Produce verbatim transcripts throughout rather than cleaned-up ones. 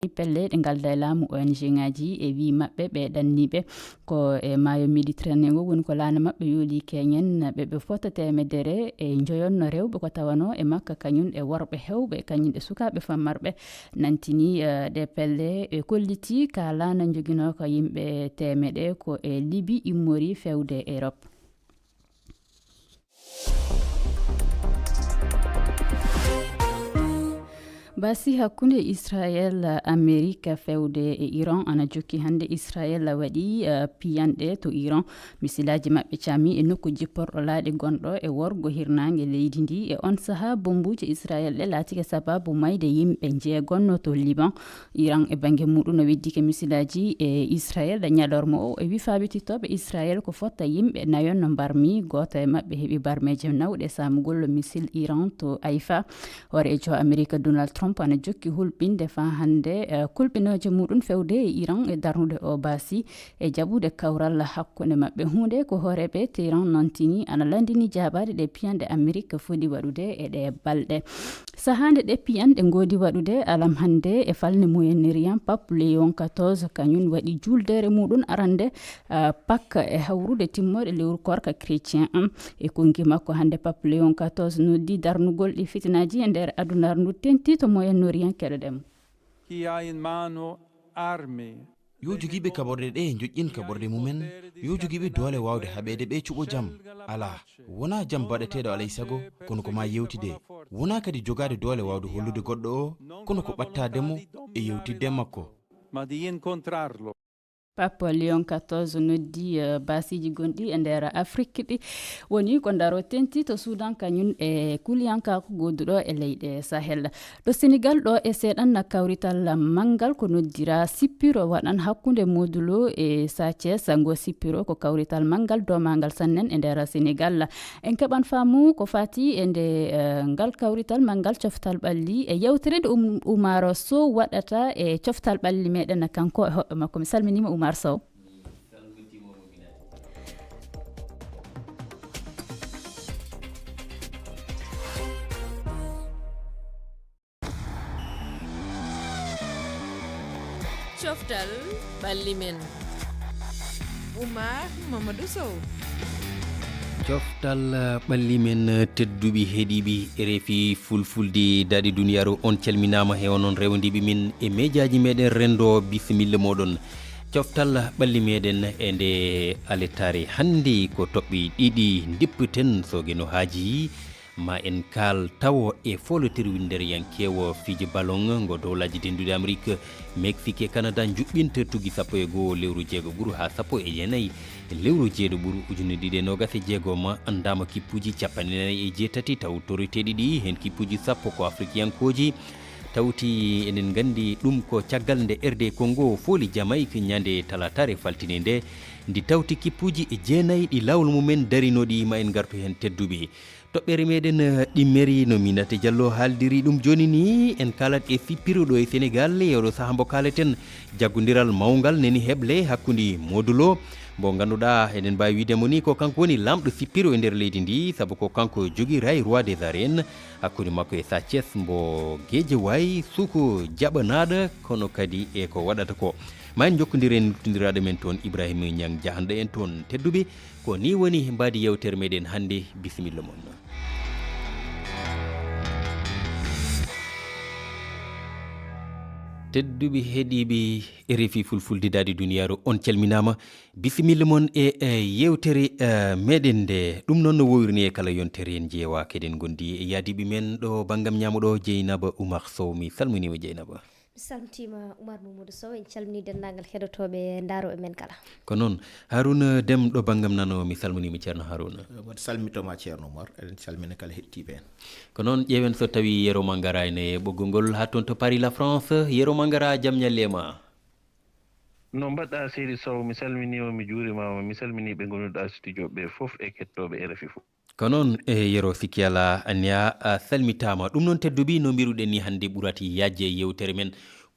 Pelle ɗe ngalda e laamu, O N G ŋaaji e wii maɓɓe ɓe ɗanniiɓe ko e maayo Méditerranée ngo woni ko laana maɓɓe yooli keñen ɓe ɓe fota teemedere e njoyonno rewɓe ko tawano e makka kañum e worɓe hewɓe kañum e sukaaɓe fammarɓe nantini eh, ɗe pelle e kolliti ka laana joginooka yimɓe teemeɗe ko e Libi immori fewde Europe. Basi hakkunde Israel, Amerika fewde e Iran ana jokki hannde. Israel waɗi eh, piyanɗe to Iran. Misilaaji maɓɓe cami e nokku jipporɗo laaɗe gonɗo e worgo hirnaange leydi ndi. E on saha bombuuji Israel ɗe laatike sababu mayde yimɓe njeegonno to Liban. Iran e bannge muɗum no weddike misilaaji e Israel ɗe ñalorma o e wi faabititooɓe Israel ko fotta yimɓe nayon no mbarmi. Gooto e maɓɓe heɓi barmeeje nawɗe saamugol misil Iran to Haifa. Hooreejo Amerika Donald Trump ana jokki hulɓinde faa hannde eh, kulɓinooje muɗum fewde e Iran e darnude o baasi e jaɓude kawral hakkunde maɓɓe. Huunde ko hooreeɓe Tehran nantini ana lanndini jaabaade ɗe piyanɗe Amerika foti waɗude e ɗe balɗe. Sahaande ɗe piyanɗe ngoodi waɗude alam hannde e falnde Moyen-Orient, Pape Léon quatorze kañum waɗi juuldeere muɗum arande ah, Pâques e hawrude timmoode lewru koorka chrétien am. E konngi makko hannde Pape Léon quatorze noddi darnugol ɗi fitinaaji e nder adunaaru ndu tenti to Moyen-Orient. Keɗoɗen mo. Chi ha in mano armi. Yo jogiiɓe kaɓorɗe ɗe njoƴƴin kaɓorɗe mumen. Yo jogiiɓe doole waawde haɓeede ɓe cuɓo jam. Alaa, wonaa jam baɗeteeɗo alay sago, kono ko maa yewtide. Wonaa kadi jogaade doole waawde hollude goɗɗo o, kono ko ɓattaade mo e yewtidde e makko. Ma di incontrarlo. Pape Léon quatorze noddi eh, baasiiji gonɗi e nder Afrik ɗi woni ko ndaro tenti to Sudan kañum e kuliyankaaku gooduɗo e leyɗe Sahel. Ɗo Senegal ɗo e seeɗan kawrital manngal ko noddira sippiro waɗan hakkunde Modulo e Sathies. Ngo sippiro ko kawrital manngal domangal sannen e nder Senegal. En keɓan faamu ko fati e nde eh, ngal kawrital manngal coftal ɓalli e yewtere nde um, Umar Sow waɗata e coftal ɓalli meɗen kanko e hoɓɓe makko. Mi salminima Umar Sow. Coftal ɓalli men. Oumar Mamadou Sow. Coftal ɓalli men tedduɓe heɗiiɓe R F I fulfulde daɗi duniyaaru on calminaama he onon rewndiiɓe min e mejaaji meɗen renndo bisimilla moɗon. Coftal ɓalli meɗen e nde aletaare hannde ko toɓɓe ɗiɗi ndipputen sooge no haaji. Ma en kaal tawo e foolotirwindereyankeewo fiiji ballon ngo dowlaaji dennduɗi Amerik, Meksik e Kanada njuɓɓinta tuggi sappo e goo lewru jeego ɓuru haa sappo e jeenayi lewru jeeɗo ɓuru ujunere ɗiɗi e noogas e jeego ma anndaama kippuuji capanɗe nayi e jeetati taw toroteeɗi ɗi heen kippuuji sappo ko Afrikiyankooji. Tawti eɗen nganndi ɗum ko caggal nde R D Congo fooli Jamaik ñande talaataare faltine nde ndi tawti kippuuji e jeenayi ɗi laawol mumen darinooɗi ma en ngartu heen tedduɓe. Toɓɓere meɗen eh, ɗimmeri no Minata Diallo haaldiri ɗum jooni ni en kalat e sippiruɗo e Senegal e oɗo saha mbo kaleten jaggondiral mawngal neni heble hakkunde Modulo mbo ngannduɗaa eɗen mbawi wiide mo ni ko kanko woni lamɗo sippiro e nder leydi ndi sabu ko kanko jogi ray roi des arènes hakkunde makko e Sathies mbo Guédiawaye suko jaɓanaɗo kono kadi e ko waɗata ko ma en jokkondir e nuttondiraaɗo men toon Ibrahima Niang jahanɗo en toon tedduɓe. Ko ni woni mbaadi yewtere meɗen hannde bisimilla mon. Tedduɓe heɗiiɓe R F I fulfulde daɗi duniyaaru on calminaama. Bisimilla mon e e yewtere eh, meɗen nde ɗum noon no wowirni e kala yontere en jeewa keɗen gondi e yaadiɓe men ɗo banngam ñaamo ɗo Jeynaba Oumar Sow mi salminima Jeynaba. Mi salmitiima Oumar Mamadou Sow en calmini denndaangal heɗotooɓe ndaarooɓe men kala. Ko noon Haruna Dem ɗo banngam nano mi salminiima Ceerno Haruna. Mboɗo salmitoma Ceerno Oumar eɗen calmina kala heɗtiiɓe en. Ko noon ƴeewen so tawi Yero Mangara ene ɓoggol ngol haa toon to Paris la France. Yero Mangara jam ñalle ma. No mbaɗɗa seydi Sow mi salminiima mi juurimaama mi salminii ɓe ngonduɗaa studio ɓe fof e kettooɓe R F I fof. Ko noon e Yero sikki alaa anniya a salmitaama. Ɗum noon tedduɓe no mbiruɗen ni hannde ɓurati yaajde e yewtere men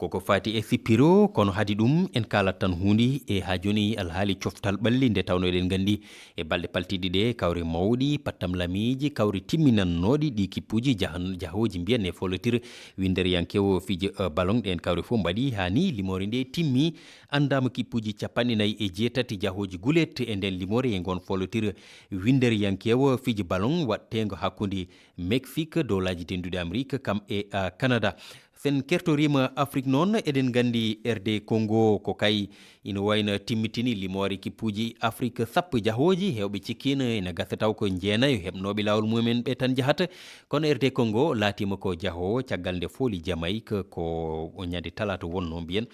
Koko fati e sippiro, kono hadi ɗum en kaalat tan huunde e haa jooni alhaali coftal ɓalli, nde tawno eɗen nganndi e balɗe paltiɗi ɗe, kawre mawɗi, pattam lamiiji, kawre timminannooɗi ɗi kippuuji jahan-, jahooji mbiyan e folotir winnderiyankewo fiiji, eh, ballon. Ɗeen kawre fof mbaɗi haa ni limoore nde timmi, anndaama kippuuji capanɗe nayi e jeetati jahooji gulet e nden limoore e ngon folotir winnderiyankewo fiiji ballon waɗteengo hakkunde Mexique, Dowlaaji Dennduɗi Amrik, kam e, eh, Canada. Sen kertoriima Afrique noon, eɗen nganndi R D Congo ko kay ina wayno timmitini limoore kippuuji Afrique sappo jahooji, heewɓe cikkiino ina gasa taw ko jeenayo heɓnooɓe laawol mumen ɓe tan njahata. Kono R D Congo laatiima ko jahoowo caggal nde fooli Jamaïque ko o ñande talaata wonnoo mbiyen.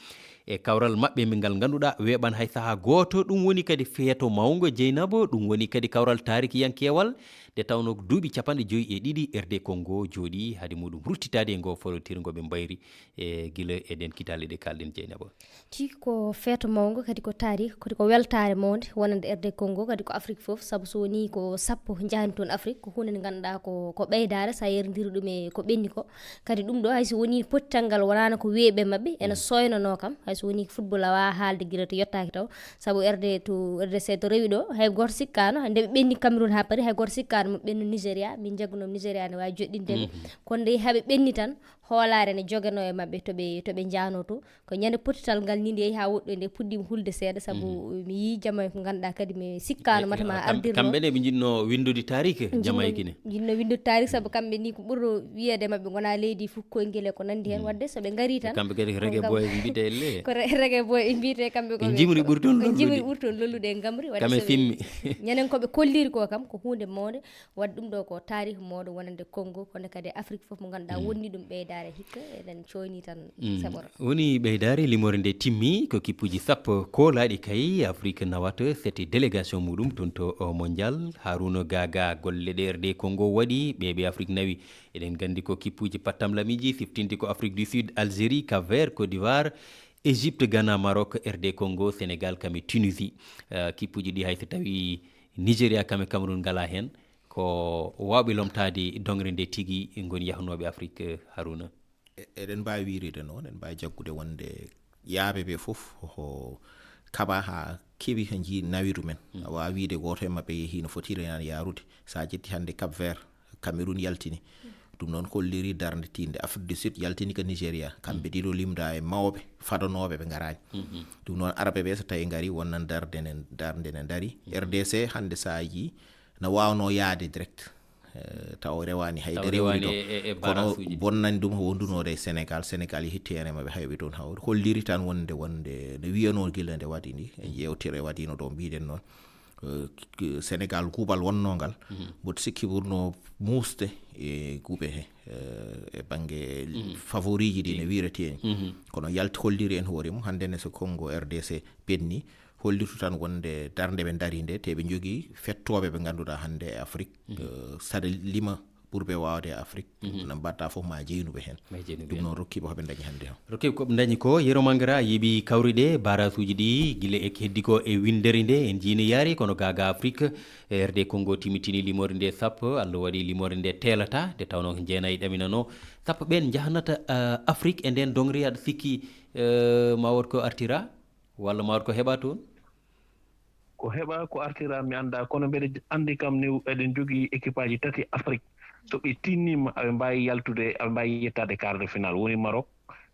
E kawral maɓɓe ngal ngannduɗaa weeɓan hay sahaa gooto, ɗum woni kadi feeto mawngo Jeynaba, ɗum woni kadi kawral taarikiyankeewal. Nde tawnoo ko duuɓi capanɗe joyi e ɗiɗi R D Congo jooɗii hade muɗum ruttitaade e ngoo folotir ngo ɓe mbayri e gila e ɗeen kitaale ɗe kaalɗen Jeynaba. Tigi ko feeto mawngo, kadi ko taarih, kadi ko weltaare mawnde wonande R D Congo, kadi ko Afrique fof, sabu so wonii ko sappo njahani toon Afrique, ko huunde nde ngannduɗaa ko, ko ɓeydaare, so a yerondirii ɗum e ko ɓenni ko. Kadi ɗum ɗo, hay so wonii pottital ngal wonaano ko weeɓi e maɓɓe, ena sooynanoo kam, hay so wonii ko football a waawaa haalde gila to yottaaki taw, sabu R D to, R D C to rewi ɗo, hay gooto sikkaano, nde ɓe ɓenni Cameroun haa paari, hay gooto sikkaano mo ɓennu Nigeria, min njaggunoo Nigeria ne waawi joɗɗinde ɓe. Kono nde haa ɓe ɓenni tan, hoolaare ne joganoo e maɓɓe to ɓe, to ɓe njahnoo to. Ko ñande pottital ngal ni nde yehi haa woɗɗoyi nde puɗɗiima hulde seeɗa, sabu mi yii Jamaïque mo ngannduɗaa kadi mi sikkaano mata ma ardirno. Kamɓe ne ɓe njiɗno winndude taariik Jamaïque ne. Njiɗno winndude taariik, sabu kamɓe ni ko ɓurɗo wiyeede maɓɓe ngona leydi fof koyngel e ko nanndi heen. Waɗde so ɓe ngarii tan, kamɓe kadi ko reggae boy ɓe mbiyde elle. Ko re-, reggae boy ɓe mbiyete kamɓe ko ɓe njimri ɓuri toon lollude. Njimri ɓuri toon lollude e ngamri. Waɗde kam e so ɓe fimmi. Ñanden ko ɓe kolliri ko kam ko huunde mawnde. Waɗi ɗum ɗo ko taarih mawɗo wonande Congo, kono kadi Afrique fof mo ngannduɗaa wonni ɗum ɓeydaare hikka, eɗen cooyni tan saɓoro. Woni ɓeydaare limoore nde timmi ko kippuuji sappo koolaaɗi kay Afrique nawata sete délégation muɗum toon to, o, Mondial. Harouna Gaga, golle ɗe R D Congo waɗi, ɓe, ɓe Afrique nawi. Eɗen nganndi ko kippuuji pattamlamiiji siftinde ko Afrique du Sud, Algérie, Cap Vert, Côte d'Ivoire, Égypte, Ghana, Maroc, R D Congo, Sénégal, kam e Tunisie. Eh, kippuuji ɗi hay so tawii Nigeria kam e Cameroun ngalaa heen, ko waawɓe lomtaade doŋre nde tigi ngoni yahnooɓe Afrique, Harouna? E-, eɗen mbaawi wiirde noon, eɗen mbaawi jaggude wonde yaaɓe ɓe fof ko kaɓaa haa keɓi, haa njii nawi ɗumen. Mm. A waawaa wiide gooto e maɓɓe yehii no fotiri heen yahrude. So a ƴetti hannde Cap Vert, Cameroun yaltini. Ɗum noon holliri darnde tiiɗnde. Afrique du Sud yaltini ko Nigeria. Kamɓe ɗiɗo limdaa e mawɓe fadanooɓe ɓe ngaraani. Mhm. Ɗum noon arɓe ɓe so tawii ngarii wonnan darnde nen, darnde nen darii. Mhm. R D C hannde so a yii no waawnoo yahde direct. Eh, taw rewaani hay Taw dara rewaani rewri ɗo. E, e, e Kono barasuuji. Bonnani ɗum ko wondunoode e Sénégal. Sénégal yehi teere maɓɓe hayɓe toon hawri. Holliri tan wonde, wonde no wiyanoo gila nde waɗi ni. E yeewtere waɗiino ɗo mbiɗen noon. Eh, k-, k-, Sénégal kuuɓal wonnoo ngal. Mhm. Mboɗo sikki ɓurnoo muusde e kuuɓe he, eh, e bannge Mhm. favoriiji ɗi no Ɗi. wiiretee ni. Mhm. Kono yalti holliri en hoore mum. Hannde ne so Congo R D C ɓenni, hollitu tan wonde darnde ɓe ndarii nde, te ɓe njogii fettooɓe ɓe ngannduɗaa hannde e Afrique, Mhm. eh, saɗa lima ɓurɓe waawde e Afrique, Mhm. no mbaɗta fof ma jeynuɓe heen. Ma jeynuɓe Ɗum heen. noon rokkiiɓe ko ɓe ndañi hannde o. Rokkiiɓe ko ɓe ndañi ko, Yero Mangara yeeɓi kawri ɗe, barasuuji ɗi, gila e heddi ko e winndere nde, en njiini yaari, kono Gaga Afrique, e R D Congo timmitini limoore nde sappo, Allah waɗi limoore nde teelata, nde tawnoo ko jeenayi ɗaminanoo, sappo ɓeen njahnata, eh, Afrique e ndeen doŋre, aɗa sikki, eh, ma wood ko artira? Walla ma wood ko heɓa toon? Ko heɓa, ko artira, mi anndaa, kono mbeɗa j-, anndi kam ni eɗen njogii équipeaji tati Afrique. So ɓe tinniima, aɓe mbaawi yaltude, aɓe mbaawi yettaade quart de finale. Woni Maroc,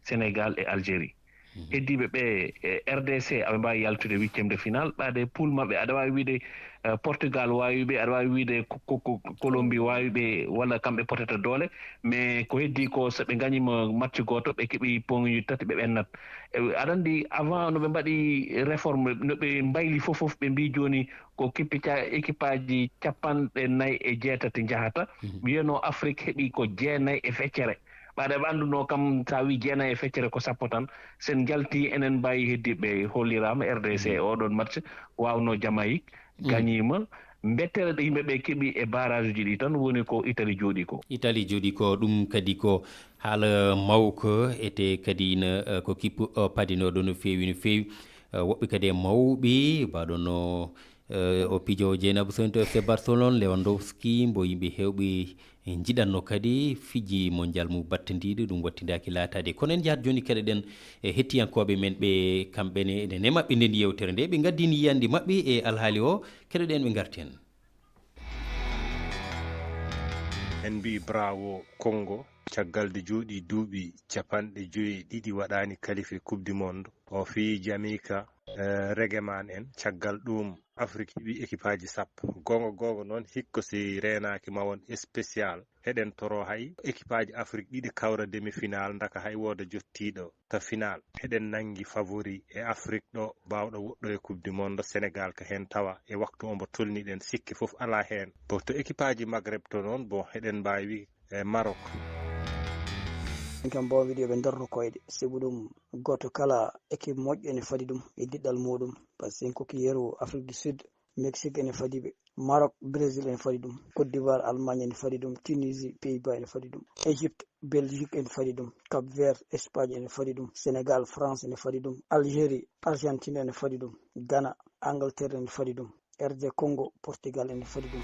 Sénégal e Algérie. Mhm. Heddiiɓe ɓe, e R D C, aɓe mbaawi yaltude huitième de finale. Ɓaade poule maɓɓe, aɗa waawi wiide, eh, Portugal waawi ɓe, aɗa waawi wiide ko, ko, ko Colombie waawi ɓe, walla kamɓe potata doole. Mais ko heddii ko, so ɓe ngañiima match gooto, ɓe keɓi poŋuji tati, ɓe ɓennat. E, aɗa anndi, avant no ɓe mbaɗi réforme, no ɓe mbayli fof fof, ɓe mbii jooni ko kippica-, équipeaji capanɗe nayi e jeetati njahata. Mhm. Wiyanoo Afrique heɓi ko jeenayi e feccere. Ɓaade ɓe anndunoo kam, so a wii jeenayi e feccere ko sappo tan. Sen njalti, enen mbaawi heddiiɓe holliraama, R D C Mhm. oɗon match waawnoo Jamaïque, Mhm. gañiima. Mbettere ɗe yimɓe ɓe keɓi e barrage uji ɗi tan woni ko Italie jooɗi ko. Italie jooɗi ko, ɗum kadi ko haala mawko, ete kadi ina, eh, ko kippu, eh, padinooɗo no feewi, no feewi. Eh, woɓɓe kadi e mawɓe, mbaɗono Eh, o pijo Jeynabou Sow to F C Barcelone, Lewandowski, mbo yimɓe heewɓe njiɗatno kadi fiji mondial mum battindiiɗo, ɗum wattindaaki laataade. Kono en njahat jooni keɗoɗen e hettiyankooɓe men ɓe, kamɓe ne, enen e maɓɓe nden yewtere nde, ɓe ngaddini yiyannde maɓɓe e alhaali o, keɗoɗen ɓe ngarti heen. En mbiyi bravo Congo, caggal nde jooɗii duuɓi capanɗe joyi e ɗiɗi waɗaani qualifié Coupe du Monde. O fii Jamaica, eh, Regeman en. Caggal ɗuum, Afrik heɓi ekipaaji sappo. Goonga goonga noon, hikka si reenaaki ma won spécial. Heɗen toro hay ekipaaji Afrik ɗiɗi kawra demi-final, ndaka hay wooda jottiiɗo ta final. Heɗen nanngi favori e Afrik ɗo, baawɗo woɗɗo e Coupe du Monde, Sénégal ka heen tawa e waktu o mbo tolniɗen, sikke fof alaa heen. Bon, to ekipaaji Maghreb to noon, bon, heɗen mbaawi e Maroc. Min kam, bon, wiɗi yoɓe ndarnu koyɗe, sibu ɗum gooto kala équipe moƴƴo ene fadi ɗum e diɗɗal muɗum. Par ce que en kokki yeru Afrique du Sud, Mexique ene fadi ɓe, Maroc, Brésil ene fadi ɗum, Côte d'Ivoire, Allemagne ene fadi ɗum, Tunisie, Pays-Bas ene fadi ɗum, Égypte, Belgique ene fadi ɗum, Cap Vert, Espagne ene fadi ɗum, Sénégal, France ene fadi ɗum, Algérie, Argentine ene fadi ɗum, Ghana, Angleterre ene fadi ɗum, R D Congo, Portugal ene fadi ɗum.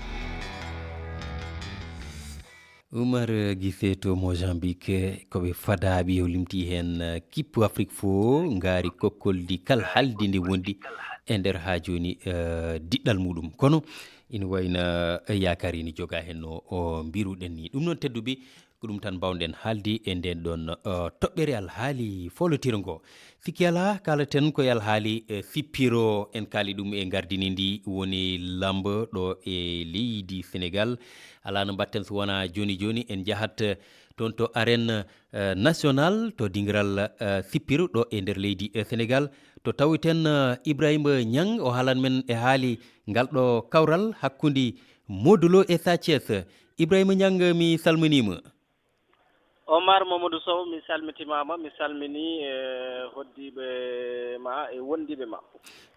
Umar Gise to Mozambique, ko ɓe fadaaɓe o limti heen, eh, kippu Afrik fof ngaari kokkoldi kal haldi ndi wondi e nder haa jooni, eh, diɗɗal muɗum. Kono ina wayna, eh, yaakaar ina jogaa heen no o mbiruɗen ni. Ɗum noon tedduɓe, ko ɗum tan mbawɗen haalde e nden ɗon, eh, toɓɓere alhaali foolotiro ngo. Sikki alaa, kaalaten ko e alhaali, eh, sippiro, en kaali ɗum e ngardini ndi woni lambo ɗo e leydi Senegal. Alaa no mbatten so wonaa jooni jooni en njahat, eh, toon to arène, eh, national to dingiral, eh, sippiro ɗo e nder leydi, eh, Senegal. To tawiten, eh, Ibrahima Niang, o haalan men e haali ngal ɗo kawral hakkunde Modou Lo e Sa Thiès. Ibrahima Niang, mi salminiima. Omar Mamadou Sow, mi salmitimaama, mi salmini, eh, hoddiiɓe ma e wondiiɓe ma.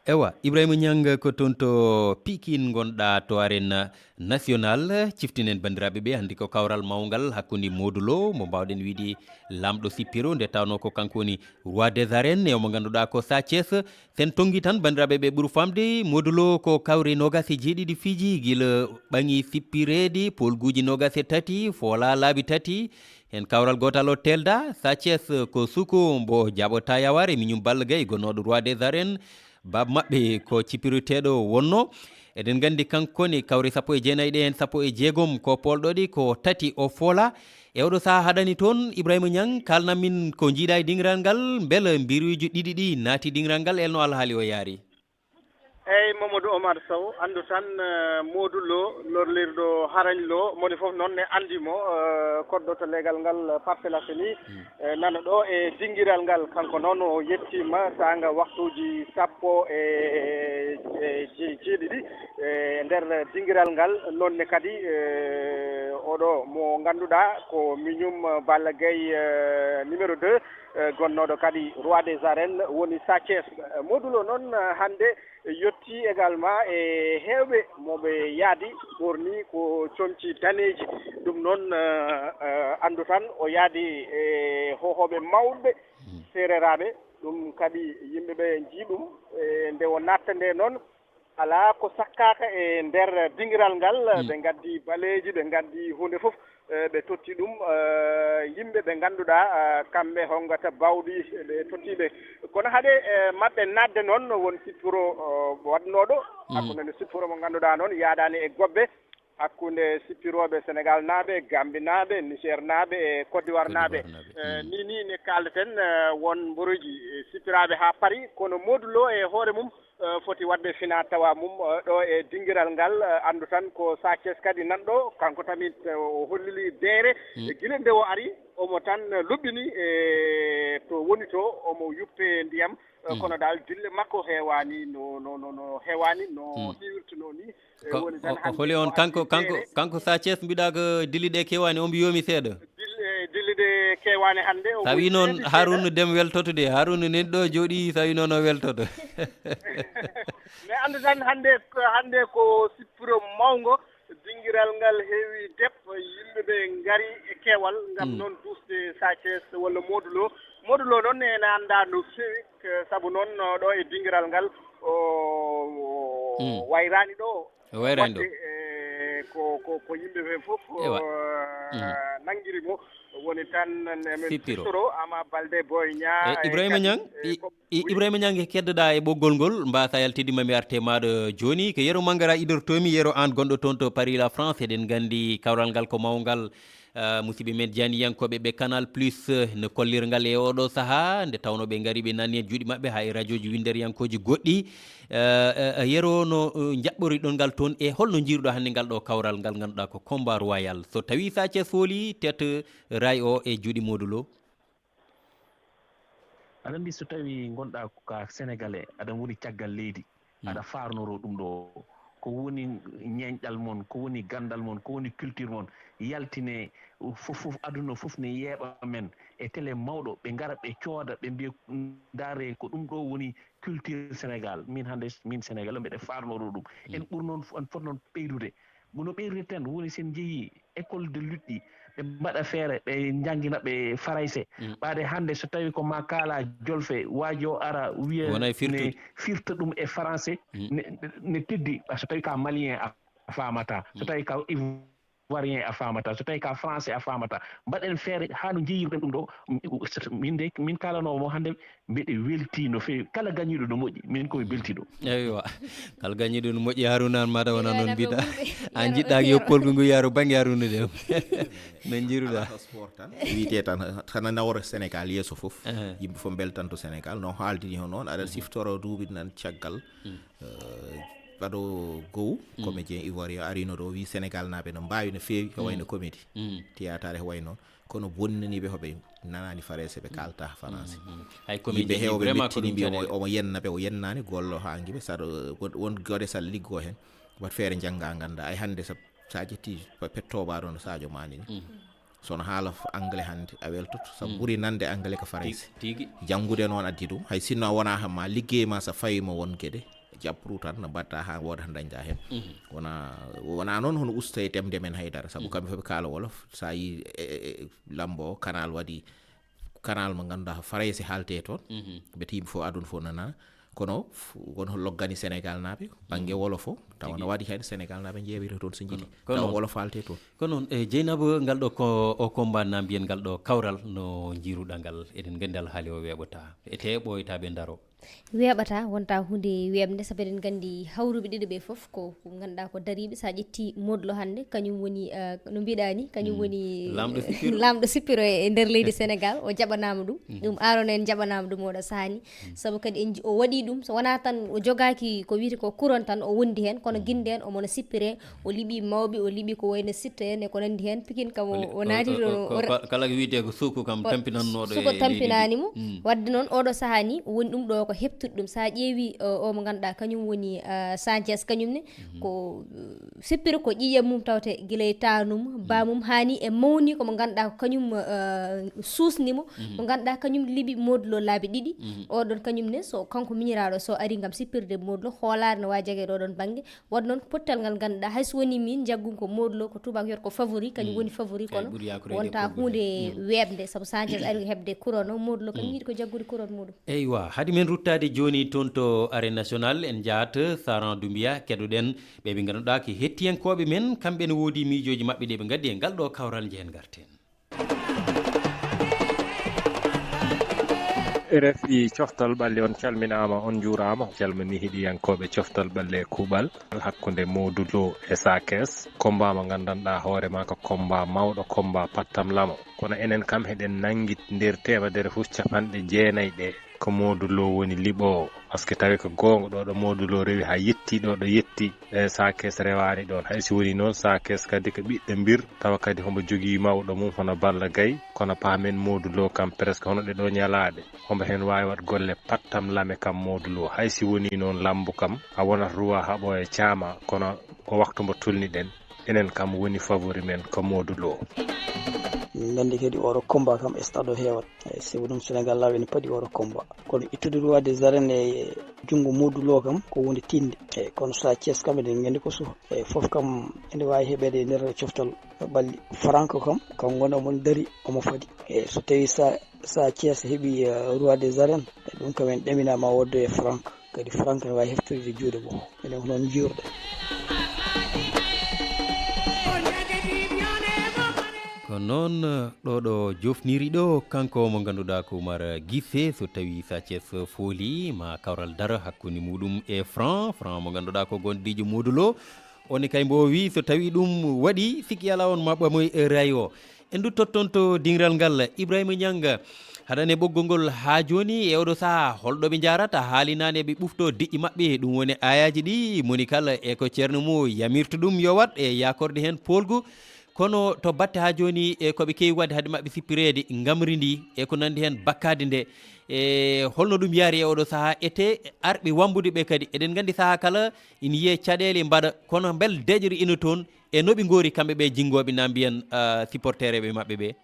Ewa, Ibrahima Niang ko toon to Pikine ngonɗa to arène national. Ciftinen banndiraaɓe ɓe, hannde ko kawral mawngal hakkunde Modou Lo, mo mbaawɗen wiide laamɗo sippiro, nde tawnoo ko kanko woni roi des arènes, e mo ngannduɗaa ko Sa Thiès. Sen tonngi tan, banndiraaɓe ɓe ɓuri famde, Modou Lo ko kawri noogas e jeeɗiɗi fiji, gila ɓaŋi sippireede, poolguuji noogas e tati, foola laabi tati. Heen kawral gootal o teelda, Sa Thiès ko suku mbo jaɓotaa yawaare, miñum Balla Gaye, gonnooɗo roi des arènes. Baaba maɓɓe ko cippiroteeɗo wonno. Eɗen nganndi kanko ne kawri sappo e jeenayi ɗe, heen sappo e jeegom ko poolɗo ɗi, ko tati o foola. E oɗo sahaa haɗani toon, Ibrahima Niang, kaalnan min ko njiiɗa e dingiral ngal, mbele mbiruuji ɗiɗi ɗi naati dingiral ngal, elno alhaali o yaari? Eyi, Mamadou Omar Sow, anndu tan, eh, Modou Lo, lorlirɗo Harañ Lo, moni fof noon ne anndi mo, eh, koɗɗo to leegal ngal Parcelles Assainies, eh, nana ɗo e dingiral ngal. Kanko noon o yettiima saanga waktuuji sappo e, e je-, jeeɗiɗi, e nder dingiral ngal. Noon ne kadi, eh, oɗo mo ngannduɗaa ko miñum Balla Gaye, eh, numéro deux, eh, gonnooɗo kadi roi des arènes woni Sa Thiès. Eh, Modou Lo noon, eh, hannde yettii également e heewɓe mo ɓe yaadi, ɓorni ko comci daneeji. Ɗum noon, eh, eh, anndu tan o yaadi e hoohooɓe mawɓe seereraaɓe. Ɗum kadi yimɓe ɓe njii ɗum, eh, nde o naatta nde noon, alaa ko sakkaaka e nder dingiral ngal. Mm. Ɓe ngaddi baleeji, ɓe ngaddi huunde fof, eh, ɓe totti ɗum, eh, yimɓe ɓe ngannduɗaa, eh, kamɓe hongata bawɗi, ɓe totti ɓe. Kono haɗe, eh, maɓɓe naatde noon, won sippiro, eh, waɗnooɗo, mm, hakkunde nde sippiro mo ngannduɗaa noon yaadaani e gobbe, hakkunde sippirooɓe Senegal naaɓe, Gambi naaɓe, Niger naaɓe e Côte d'Ivoire naaɓe. Côte d'Ivoire naaɓe. Eh, mm, ni, ni ne kaaldaten, eh, won mborooji, eh, sippiraaɓe haa Paris, kono Modou Lo e hoore mum, eh, foti waɗde fina tawa mum, eh, ɗo e dingiral ngal, eh, anndu tan ko Sa Thiès kadi nanɗo, kanko tamit, eh, o hollili deere. Mm. E gila nde o ari, omo tan luɓɓini e to woni to, omo yuppe ndiyam, eh, mm, kono dal dille makko heewaani no, no, no, no heewaani no, mm, hiwirtunoo ni. Eh, ko, woni tan o, o holi on kanko, kanko, kanko Sa Thiès mbiɗa ko dille ɗe keewaani, o mbi yoomi seeɗa. Dille, eh, dille ɗe keewaani hannde, o tawi noon seedi seeɗa. Harouna Deme weltoto de. Harouna nen ɗo jooɗi, tawi noon o weltoto. Mais anndu tan hannde, hannde ko sippiro mawngo, dingiral ngal heewi dep, yimɓe ɓe ngari e keewal ngam, mm, noon duusde Sa Thiès walla Modou Lo. Modou Lo noon ene anndaa no feewi, eh, sabu noon, eh, ɗo e dingiral ngal, o, o, Mm. Wayraani ɗo. O wayraani ɗo. Waɗde, eh, ko, ko, ko yimɓe ɓe fof, Ewa. eh, Mm. nanngiri mo. Woni tan emin Sippiro. Sippiro, Ama Balde, Boy Niang, E, eh, Ibrahima kadi, Niang, eh, i-, ko i-, Ibrahima Niang, e keddoɗaa e ɓoggol ngol, mbasa yaltidde ma mi arte maaɗo jooni. Ko Yero Mangara idortoomi, Yero, aan gonɗo toon to Paris, la France. Eɗen nganndi kawral ngal ko mawngal, eh, musidɓe men jaaniyankooɓe ɓe Canal Plus, eh, no kollirngal e oɗo sahaa, nde tawnoo ɓe ngari ɓe nanni e juuɗe maɓɓe haa e rajooji winnderiyankooji goɗɗi. Eh, eh, eh, Yero, no, eh, njaɓɓoriɗon ngal toon, e holno njiiruɗaa hannde ngal ɗo kawral ngal ngannduɗaa ko combat royal? So tawii Sa Thiès hooli tête rail o e juuɗe Modou Lo? Aɗa anndi, so tawii ngonɗaa ko ka Sénégalais, aɗa woni caggal leydi, Mm. aɗa faarnoroo ɗum ɗo. Ko woni ñeeñɗal mon, ko woni ganndal mon, ko woni culture mon, yaltine fof, fof, aduna fof ne yeeɓa men e télé mawɗo, ɓe ngara, ɓe cooda, ɓe mbiya, "Ndaaree, ko ɗum ɗo woni culture Sénégal." Min hannde, min Sénégal, mbeɗa faarnoroo ɗum. En Mm. ɓur noon, en foti noon ɓeydude. Kono ɓeydude tan woni sen njehii école de lutte ɗi, ɓe mbaɗa feere, ɓe njanngina ɓe farayse. Mm. Ɓaade hannde so tawii ko ma kaala jolfe, waajo ara wiya Wona e firtude. ne firta ɗum e farayse, Mm. ne, ne teddi. So tawii ka Malien a faamata, so Mm. tawii ka Ivoirien a faamata, so tawii ka Français a faamata. Mbaɗen feere haa no njeyirɗen ɗum ɗo. Min de, min kaalanoowo mo hannde, mbeɗe weltii no feewi. Kala gañiiɗo no moƴƴi, min ko mi beltiiɗo. Eywa, kala gañiiɗo no moƴƴi, Haruna, an mbaɗa wona Eywa, noon na mbiɗa. Ko wulɓe. An Yero, jiɗɗa Eywa. Yoppol ko ngu Yero, bannge Haruna de. No njiiruɗaa? Ala sport tan. Wiyetee tan, tan nawra Sénégal yeeso fof. Aha. Yimɓe fof mbeltanto Sénégal. No haaldiri hono noon, aɗa Mhm. siftoro duuɓi nan caggal. Mhm. Eh, baɗo gow, Mm. comédien ivoirien arino ɗo, wi Sénégal naaɓe no mbaawi no feewi, ko Mm. wayno comédie. Mm. Théâtre e ko wayi noon. Kono bonnaniiɓe hoɓe nanaani farayse, ɓe kaalta farayse. Mm, mm. Hay comédie Yimɓe heewɓe vraiment ko mettini ɗum mbi omo, caɗeele. omo yenna ɓe, o yennaani, gollo haa ngiɓe. Saɗa won, won geɗe saɗa liggo heen, wat feere njannga, ngannda. Ay hannde sa, sa ƴetti pe-, pettooɓaaɗo no Sadio Mané ni. Mm. So no haala f-, anglais hannde, a weltoto. Sabu Mm. ɓuri nande anglais ko farayse. Tigi, tigi. Janngude noon addi ɗum. Hay sinno a wonaa ham ma liggey ma, so fawii mo won geɗe, jaɓru tan no mbaɗta haa wooda ko dañda heen. Mhm. Wona, wona noon hono usta e ɗemɗe men haydara. Sabu Mhm. kamɓe fof ɓe kaala wolof. So a yii e, e, e lambo o, canal waɗi, canal mo ngannduɗaa ko farayse haalte toon. Mhm. Mbete yimɓe fof aduna fof nana. Kono f-, won ko loggani Sénégal naaɓe, bannge Mhm. wolof o, tawa Tigi. no waɗi heen Sénégal naaɓe njeewira toon so njiɗi. Kono, kono Tawa noon. wolof haalte toon. Kono noon, e Jeynaba, ngal ɗo ko, o combat na mbiyen ngal ɗo kawral, no njiiruɗaa ngal? Eɗen nganndi alhaali o weeɓataa. Etee ɓooytaa ɓe ndaro. Weeɓataa, wonta huunde weeɓnde, sabu eɗen nganndi hawruɓe ɗiɗo ɓe fof ko, ko ngannduɗaa ko dariiɓe. So a ƴetti Modou Lo hannde, kañum woni, eh, no mbiɗaa ni, kañum Mm. woni, Laamɗo eh, sippiro. laamɗo sippiro e, e nder leydi Sénégal. O jaɓanaama ɗum. Mm. Ɗum Aaron en jaɓanaama ɗum oɗo sahaa ni. Mm. Sabu kadi en nji-, o waɗi ɗum, so wonaa tan o jogaaki ko wiyetee ko couronne tan o wondi heen, kono Mm. ginde heen omo no sippiree, o liɓi mawɓe, o liɓi ko wayno Sitto en e ko nanndi heen. Pikin kam o, O li-, o naati o, ɗo, o, o o ra-, ka-, kala ko wiyetee ko suku kam o tampinannooɗo suku e leydi tampinaani ndi. mo. Mm. Waɗde noon, oɗo sahaa ni, woni ɗum ɗo ko heɓtude ɗum. So a ƴeewi, o, o mo ngannduɗaa kañum woni, eh, Sanchez, kañum ne, Mhm. ko, eh, sippiro ko ƴiiƴam mum tawte gila e taanum, Mm. baamum haa ni e mawni, ko mo ngannduɗaa ko kañum, eh, suusni mo. Mhm. Mo ngannduɗaa kañum liɓi Modou Lo laabi ɗiɗi. Mhm. Oɗon kañum ne, so kanko miñiraaɗo, so ari ngam sippirde Modou Lo, hoolaare no waawi jagee ɗo ɗon bannge. Waɗ noon ko pottal ngal ngannduɗaa, hay so wonii miin, njaggumi ko Modou Lo, ko tubaak wiyata ko favori, kañum Mm. woni favori, Kay kono ɓuri yaakroyde wonta e ɓoggol huunde heen. Mm. weeɓnde, sabu Sanchez ari ko heɓde couronne o, Modou Lo kam Mm. yiɗi ko jaggude couronne muɗum. Eywa, hade men ruttaade jooni toon to Arène Nationale, en njahat Saran Doumbia, keɗoɗen ɓe ɓe ngannduɗaa ko hettiyankooɓe men, kamɓe ne woodi miijooji maɓɓe ɗe ɓe ngaddi e ngal ɗo kawral, njehen ngarten. R F I coftal ɓalli, on calminaama, on njuuraama. Calmini heɗiyankooɓe coftal ɓalli e kuuɓal hakkunde Modou Lo e Sa Thiès. Combat mo nganndanɗaa hoore maa ko combat mawɗo, combat pattam lamo. Kono enen kam heɗen nanngi nder teemedere fof capanɗe jeenayi ɗe ko Modou Lo woni liɓoowo. Parce que tawi ko goonga ɗo ɗo Modou Lo rewi haa yetti ɗo ɗo yetti, e Sa Thiès rewaani ɗoon. Hay si woni noon, Sa Thiès kadi ko ɓiɗɗo mbir, tawa kadi homo jogii mawɗo mum hono Balla Gaye, kono paamen Modou Lo kam presque hono ɗe ɗo ñalaaɗe. Homo heen waawi waɗ golle pattam lame kam Modou Lo. Hay si woni noon, lambo kam a wonat ruwa haɓo e caama, kono ko waktu mbo tolniɗen. Enen kam woni favori men ko Modou Lo. Min nganndi kadi oɗo combat kam e stade o heewat. Eyi, sibu ɗum Senegal laaɓi ene paɗi oɗo combat. Kono ittude roi des arènes e junngo Modou Lo kam ko huunde tiiɗnde. Eyi, kono Sa Thiès kam eɗen nganndi ko suka. Eyi, fof kam ene waawi heɓeede e nder coftal ɓalli. Franc kam, kam ngonɗo omo dari, omo fadi. Eyi, so tawii Sa, Sa Thiès heɓi, eh, roi des arènes, e ɗum kam en ɗaminaama o waɗde e Franc. Kadi Frank ne waawi heftoyde juuɗe mum. Enen ko noon njiyorɗen. Ko noon, ɗo ɗo jofniri ɗo, kanko mo ngannduɗaa ko Oumar Guissé, so tawi Sa Thiès fooli, ma kawral dara hakkunde muɗum e Franc, Franc mo ngannduɗaa ko gondiijo Modou Lo. On kay mbo wi so tawi ɗum waɗi, sikki alaa on ma ɓamoy rayi o. En nduttot toon to dingiral ngal, Ibrahima Niang, haɗane ɓoggol ngol haa jooni e oɗo sahaa, holɗo ɓe njaarata? Haali naane ɓe ɓufto diƴƴi maɓɓe, ɗum woni ayaaji ɗi, moni kala e ko ceerno mum yamirta ɗum yo waɗ e yaakorde heen poolgu. Kono to batte haa jooni e ko ɓe keewi waɗde hade maɓɓe sippireede ngamri ndi e ko nanndi heen bakkaade nde, e holno ɗum yaari e oɗo sahaa? Ete arɓe wambude ɓe kadi, eɗen nganndi sahaa kala ina yiyee caɗeele mbaɗa, kono mbel deƴre ina toon e no ɓe ngoori kamɓe ɓe jinngooɓe na mbiyen, ah, supportereɓe maɓɓe ɓe?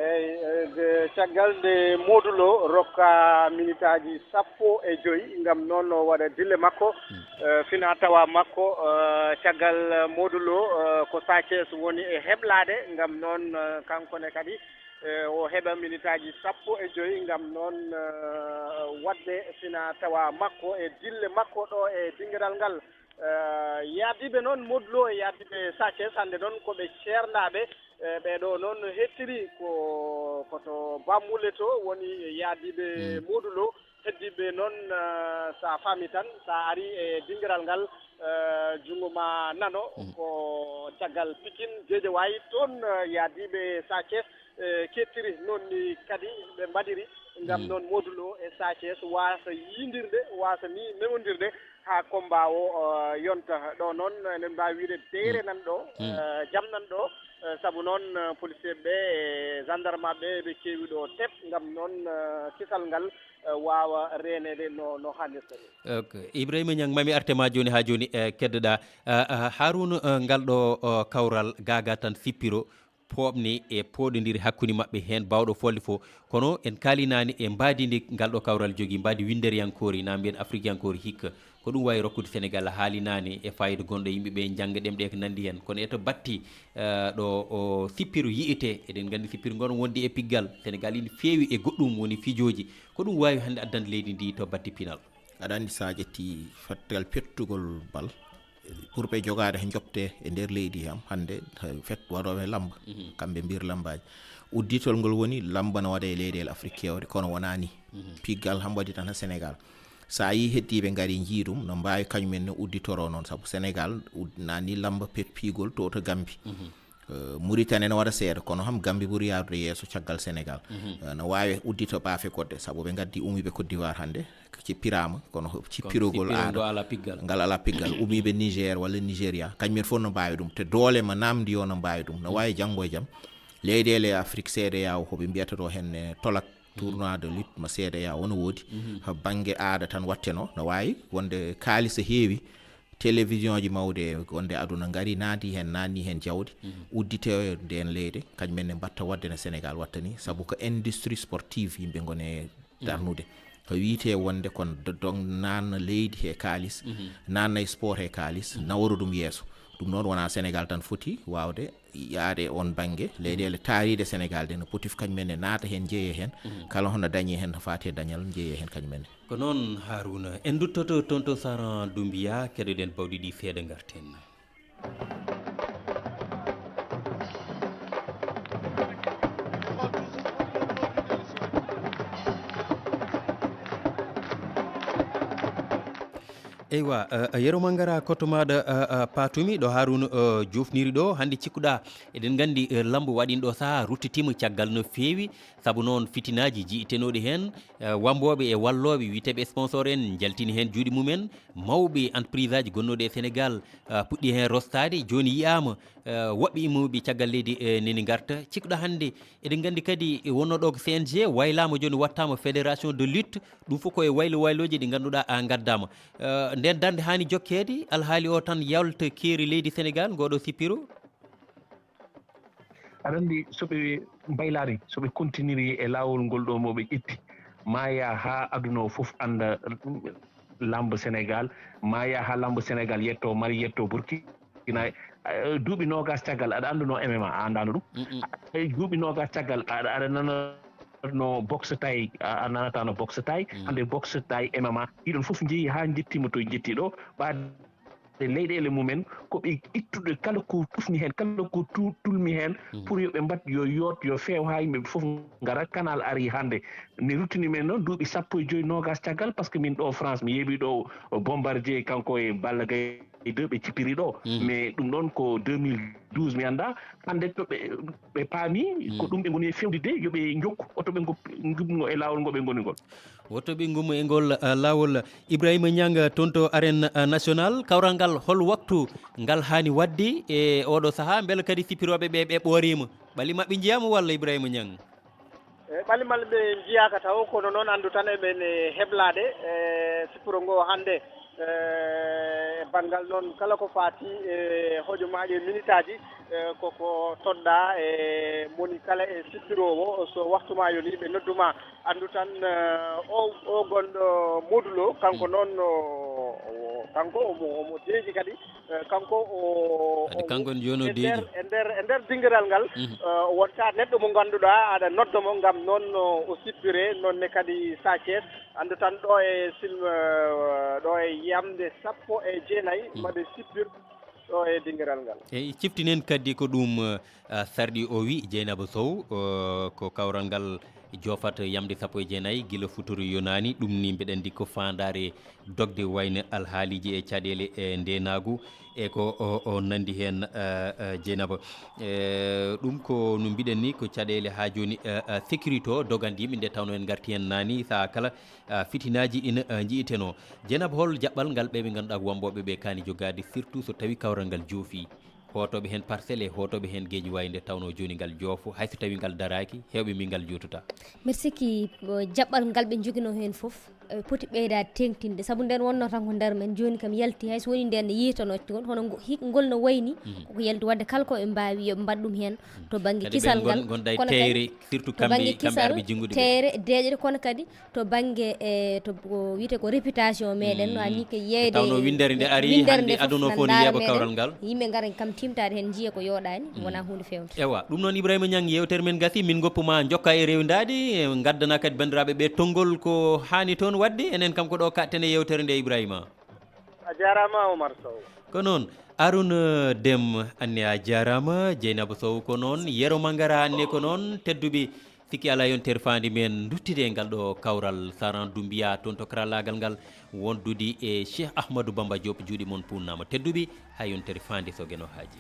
Eyi, eh, de, caggal nde Modou Lo rokka minitaaji sappo e joyi ngam noon o waɗa dille makko, eh, fina tawa makko, eh, caggal Modou Lo, eh, ko Sa Thiès woni e heblaade ngam noon, eh, kanko ne kadi, eh, o heɓa minitaaji sappo e joyi ngam noon, eh, waɗde fina tawa makko e dille makko ɗo e dingiral ngal. Eh, yahdiiɓe noon Modou Lo e yahdiiɓe Sa Thiès hannde noon ko ɓe ceerndaaɓe, eh, ɓee ɗoo noon hettiri ko, ko to Bammuule to woni yahdiiɓe Modou Lo. Heddiiɓe noon, eh, so a faami tan, so a arii e dingiral ngal, eh, junngo ma nano, ko caggal Pikine, Guédiawaye, toon, eh, yahdiiɓe Sa Thiès, eh, kettiri. Noon ni kadi ɓe mbaɗiri ngam noon Modou Lo e Sa Thiès waasa yiindirde, waasa ni newondirde haa combat o, eh, yonta. Ɗo noon eɗen mbaawi wiyde deyre nan ɗo, eh, jam nan ɗo, eh, sabu noon, eh, policier ɓe e gendarme ɓe ɓe keewi ɗo tep ngam noon, eh, kisal ngal, eh, waawa reeneede no, no haanirta ni. Ok. Ibrahima Niang, mami arte ma jooni haa jooni, eh, keddoɗaa. Eh, eh, Harouna, eh, ngal ɗo, oh, kawral gaagaa tan sippiro, pooɓne e pooɗondire hakkunde maɓɓe heen baawɗo folde fof. Kono en kaalinaani e mbaadi ndi ngal ɗo kawral jogii, mbaadi winnderiyankoori, na mbiyen afrikiyankoori hikka. Ko ɗum waawi rokkude Senegal, a haali naane e faayiida gonɗo yimɓe ɓe njannga ɗemɗe e ko nanndi heen. Kono e to batti, eh, ɗo o sippiro yiyetee, eɗen nganndi sippiro ngoon wondi e piggal. Senegal ina feewi e goɗɗum woni fijooji. Ko ɗum waawi hannde addande leydi ndi to batti pinal? Aɗa anndi so a ƴetti fattal pettugol bal, pour ɓe jogaade he njoɓte e nder leydi am hannde, he fet waɗooɓe lamba, kamɓe mbir lambaaji. Udditol ngol woni lamba no waɗa e leyɗeele Afrik keewɗe, kono wonaa ni. Piggal ham waɗi tan ha Senegal. So a yii heddiiɓe ngari njii ɗum, no mbaawi kañum en ne udditoro noon, sabu Senegal ud-, na ni lamba pet piigol to, to Gambi. Eh, Mauritanie no waɗa seeɗa, kono ham Gambi ɓuri yaarude yeeso caggal Senegal. Eh, no waawi uddito baafe goɗɗe, sabu ɓe ngaddi umiiɓe Côte d'Ivoire hannde, cippiraama, kono ho-, cippirogol aada. Ngal alaa piggal. Umiiɓe Niger walla Nigeria, kañum en fof no mbaawi ɗum. Te doole ma naamndi o no mbaawi ɗum. No waawi janngo e jam. Leyɗeele Afrik C E D E A O, ko ɓe mbiyata ɗo heen, eh, tolak, tournoi de lutte mo C E D E A O no woodi. Ha bannge aada tan watteno, no waawi wonde kaalis heewi, télévision ji mawɗi e wonde aduna ngari, naati heen, naatni heen jawdi, uddite ndeen leyɗe, kañum en ne mbatta waɗde no Senegal watta ni, sabu ko industrie sportive yimɓe ngoni e darnude. Ko wiyetee wonde kon do-, don naatna leydi he kaalis, naatna e sport he kaalis, nawora ɗum yeeso. Ɗum noon wonaa Senegal tan foti waawde yaade on bannge. Leyɗeele taariiɗe Senegal ɗe no poti kañum en ne naata heen, njeyee heen. Kala hono dañi heen no faati e dañal, njeyee heen kañum en ne. Ko noon, Harouna. En nduttoto toon to Saran Doumbia, keɗoɗen bawɗi ɗi seeɗa, ngarten. Eywa, eh, Yero Mangara, koto maaɗa, eh, eh, paatumi ɗo Harouna, eh, jofniri ɗo. Hannde cikkuɗaa, eɗen nganndi, eh, lambo waɗiino ɗo sahaa ruttitiima caggal no feewi, sabu noon fitinaaji jiytenooɗi heen, eh, wambooɓe e wallooɓe, wiyeteeɓe sponsor en, njaltini heen juuɗe mumen, mawɓe entreprise aji gonnooɗi e Senegal, eh, puɗɗi heen rostaade. Jooni yiyaama, eh, woɓɓe immooɓe caggal leydi, eh, neni ngarta. Cikkuɗaa hannde, eɗen nganndi kadi wonnoo ɗo ko C N G, waylaama jooni wattaama fédération de lutte, ɗum fof ko e waylo waylooji ɗi ngannduɗaa a ngaddaama. Eh, nden darnde haani jokkeede, alhaali o tan yalta keeri leydi Senegal, ngoɗo sippiro? Aɗa anndi, so ɓe mbaylaari, so ɓe kontiniri e laawol ngol ɗo mo ɓe ƴetti, ma yaa haa aduna o fof annda lambo Senegal, ma yaa haa lambo Senegal yetto Mali, yetto Burkina. Eh, duuɓi noogas caggal, aɗa annduno M M A, a anndaano ɗum? Mm, mm. Eh, duuɓi noogas caggal, aɗa, aɗa nana no boxe tay, a a nanata no boxe tay, hannde boxe tay M M A, ɗiɗon fof njehi haa njettiima to njetti ɗo, ɓaade leyɗeele mumen, ko ɓe ittude kala ko tufni heen, kala ko tu-, tulmi heen, pour yo ɓe mbaɗ, yo yoot, yo feew haa yimɓe ɓe fof ngara. Canal ari hannde, ne ruttini men noon duuɓi sappo e joy, noogas caggal, par ce que min ɗo France, mi yeeɓi ɗo Bombardier, kanko e Balla Gaye deux, ɓe cippiri ɗo. Mais ɗum ɗoon ko deux mille douze, mi annda. Hannde to ɓe, ɓe paami, ko ɗum ɓe ngoni e fewndide, yo ɓe njokku, oto ɓe ngo-, ngummo e laawol ngo ɓe ngoni ngol. Woto ɓe ngummo e ngol, ah, laawol. Ibrahima Niang, ah, toon to arène, ah, national, kawral ngal, hol waktu ngal haani waɗde e oɗo sahaa? Mbele kadi sippirooɓe ɓe, ɓe ɓooriima? Ɓalli maɓɓe njiyaama walla, Ibrahima Niang? E, ɓalli maɓɓe njiyaaka taw, kono noon anndu tan eɓen e heblaade, e, sippiro ngo hannde, e, e banngal noon kala ko faati e hojomaaji e minitaaji, e, koko toɗɗaa e moni kala e sippiroowo, so waktu ma yoni, ɓe noddu ma. Anndu tan, e, o, o gonɗo Modou Lo, kanko noon, o, o, kanko omo, omo deeƴi kadi, e, kanko o, Kadi o kanko ne jooni o e nder, deeƴi. e nder, e nder dingiral ngal, Mhm. e, wonta neɗɗo mo ngannduɗaa aɗa nodda mo ngam noon o, o sippire, noon ne kadi Sa Thiès. Anndu tan ɗo e silm-, e, ɗo e yamde sappo e jeenayi, Mhm. maɓe sippir ɗo e dingiral ngal. Eyi, ciftinen kadi ko ɗum, eh, sarɗi o wi, Dieynaba Sow, eh, ko kawral ngal joofata yamde sappo e jeenayi gila futuro yonaani. Ɗum ni mbeɗa anndi ko faandaare dogde wayno alhaaliiji e caɗeele e ndeenaagu e ko o, o nanndi heen, eh, eh, Dieynaba. Eh, ɗum ko no mbiɗen ni ko caɗeele haa jooni, eh, eh, sécurité o dogande yimɓe nde tawno en ngarti heen naani sahaa kala, eh, fitinaaji ina, eh, njiyeteno. Dieynaba, hol jaɓɓal ngal ɓe ɓe ngannduɗaa ko wambooɓe ɓe kaani jogaade, surtout so tawi kawral ngal joofi? Hootooɓe heen Parcelles e hootooɓe heen Guédiawaye nde tawnoo jooni ngal joofo, hay so tawii ngal daraaki, heewɓe min ngal joototaa. Mbeɗa sikki, o, jaɓɓal ngal ɓe njoginoo heen fof, eɓe poti ɓeydaade teeŋtinde. Sabu nden wonnoo tan ko nder men, jooni kam yalti, hay so wonii nden ne yiitanoo toon, hono ngo-, hik-, ngol no wayni, Mhm. koko yalti. Waɗde kala ko ɓe mbaawi, yo ɓe mbaɗ ɗum heen to bannge Kadi kisal ɓen ngal, ngon-, ngonda e kono kadi teeyre, surtout to kamɓe, bannge kamɓe kisal, arɓe jinngude ɓe. teeyre, deeƴre, kono kadi to bannge, e, to ko wiyetee ko réputation meɗen, no Mm. ani ko yeeyde Tawnoo winndere nde ari, winndere hannde nde fof aduna na fof ne ndaara yeeɓa meɗen. Kawral ngal. Yimɓe ngara kam tiimtaade heen, njiya ko yooɗaani, Mm. wonaa huunde feewnde. Ewa, ɗum noon Ibrahima Niang, yeewtere men gasi, min ngoppu ma jokka e rewndaade, e ngaddana kadi banndiraaɓe ɓe tonngol ko haani toon waɗde, enen kam ko ɗo kaɗten e yeewtere nde, Ibrahima. A jaaraama, Omar Sow. Ko noon, Arouna Deme, anne a jaaraama, Dieynaba Sow ko noon, Yero Mangara, anne ko noon, tedduɓe, sikki alaa yontere faande men nduttide e ngal ɗo kawral, Saran Doumbia toon to karallaagal ngal, wondude e Cheikh Ahmadou Bamba Diop, juuɗe mon puunnaama. Tedduɓe, haa yontere faande so Geno haaji.